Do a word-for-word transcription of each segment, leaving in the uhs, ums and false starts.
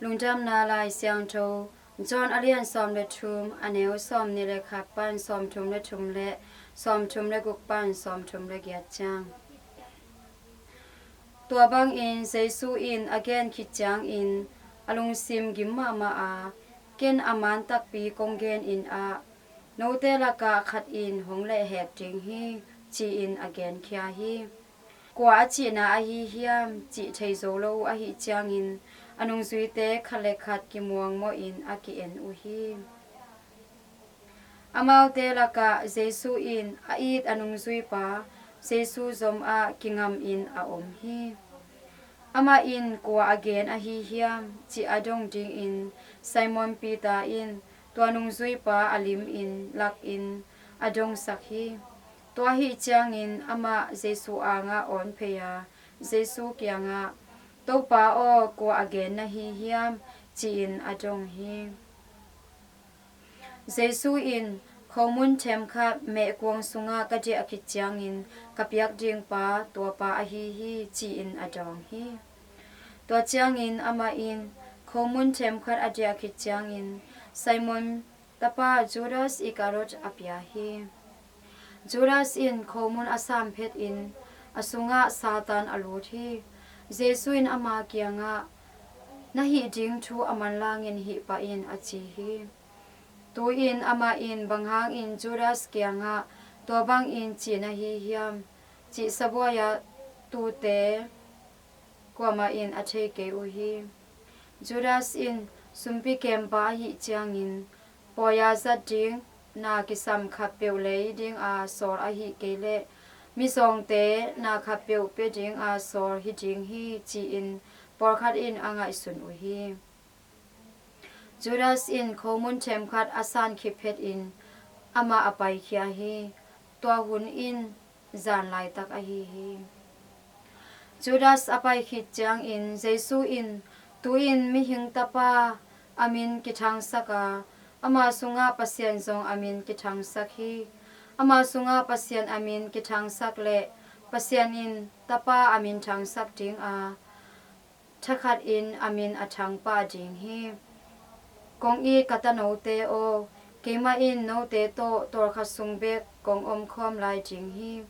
Lungdamna Lai Siangtho, John a lian sawm le thum, a neu sawm nih le khat pan sawm thum le thum le sawm thum le guk pan sawm thum le giat ciang. Tua bangin Jesu in a gen khit ciangin a lungsim gim mahmah a, ken a man takpi kong genin ah, note lakah khat in hong lehhek ding hi, ci-in a genkhia hi. Kua a cihna ahi hiam, cih thei zo lo uh ahih ciangin a nungzuite khat le khat kimuang mawhin a ki-en uh hi. Amaute lakah Jesu in a it a nungzuipa Jesu zomah kingamin a om hi. Amah in kua a gen ahi hiam, cih a dong dingin Simon Peter in tua nungzuipa a limin lakin a dongsak hi. Tua ahih ciangin amah Jesu angah awn phei a, Jesu kiangah, "Topa aw, kua a gen na hi hiam?" ci-in a dong hi. Jesu in, "Khomun themkhat mehkuang sungah ka diah khit ciangin ka piak ding pa, tua pa ahi hi," ci-in a dawng hi. Tua ciangin amah in khomun themkhat a diah khit ciangin Simon tapa Judas Iskariot a pia hi. Judas in khomun a sam phetin a sungah Satan a lut hi. Jesu in ama kiangah, "Na hih ding thu a manlangin hih pah in," a ci hi. Tu-in amah in, "Bang hangin Judas kiangah tua bangin ci na hi hiam?" cih sabuai-ah tute kuamah in a thei kei uh hi. Judas in sumpi kempa ahih ciangin pawi-a zat ding na kisam khatpeuh lei dinga sawl ahih kei leh mizawngte na khatpeuh pia dinga sawl hi ding hi, ci-in pawlkhat in a ngaihsun uh hi. Judas in khomun themkhat a san khit phetin amah a paikhia hi. Tua hun in zan laitak ahi hi. Judas a pai khit ciangin Jesu in, "Tu-in mihing tapa a min kithangsak a, ama sungah Pasian zong a min kithangsak hi. Ama sungah Pasian a min kithangsak leh Pasian in tapa a min thangsak dinga thakhatin a min a thangpah ding hi. Kong it ka tanote aw, keimah in note tawh tawlkhat sung bek kong omkhawm lai ding hi.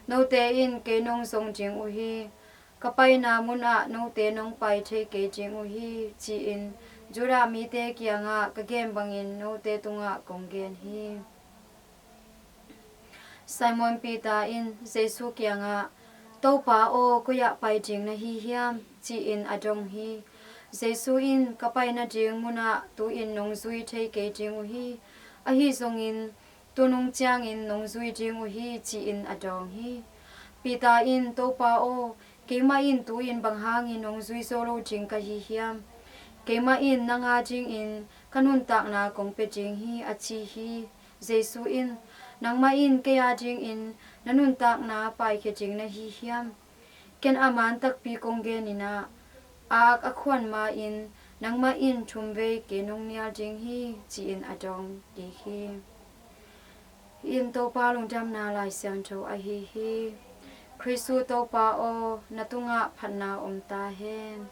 Note in kei nong zong ding uh hi. Ka paina munah note nong pai thei kei ding uh hi, ci-in Judah mite kiangah ka gen bangin note tungah kong gen hi." Simon Peter in Jesu kiangah, "Topa aw, koi-ah pai ding na hi hiam?" ci-in a dong hi. Jesu in, "Ka pai nading munah tu-in nong zui thei kei ding uh hi. Ahi zongin tu nung ciangin nong zui ding uh hi," ci-in a dawng hi. Peter in, "Topa aw, keimah in tu-in bang hangin nong zui zo lo ding ka hi hiam? Keimah in nang a dingin ka nuntakna kong pia ding hi," a ci hi. Jesu in, "Nangmah in kei a dingin na nuntakna paikhia ding na hi hiam? Ken a man takpi kong genin ah, a ak a khuan ma-in nangmah in thumvei kei nong nial ding hi," ci-in a dawng kik hi. Hih in Topa lungdamna Lai Siangtho ahi hi. Khristu Topa aw, na tungah phatna om ta hen.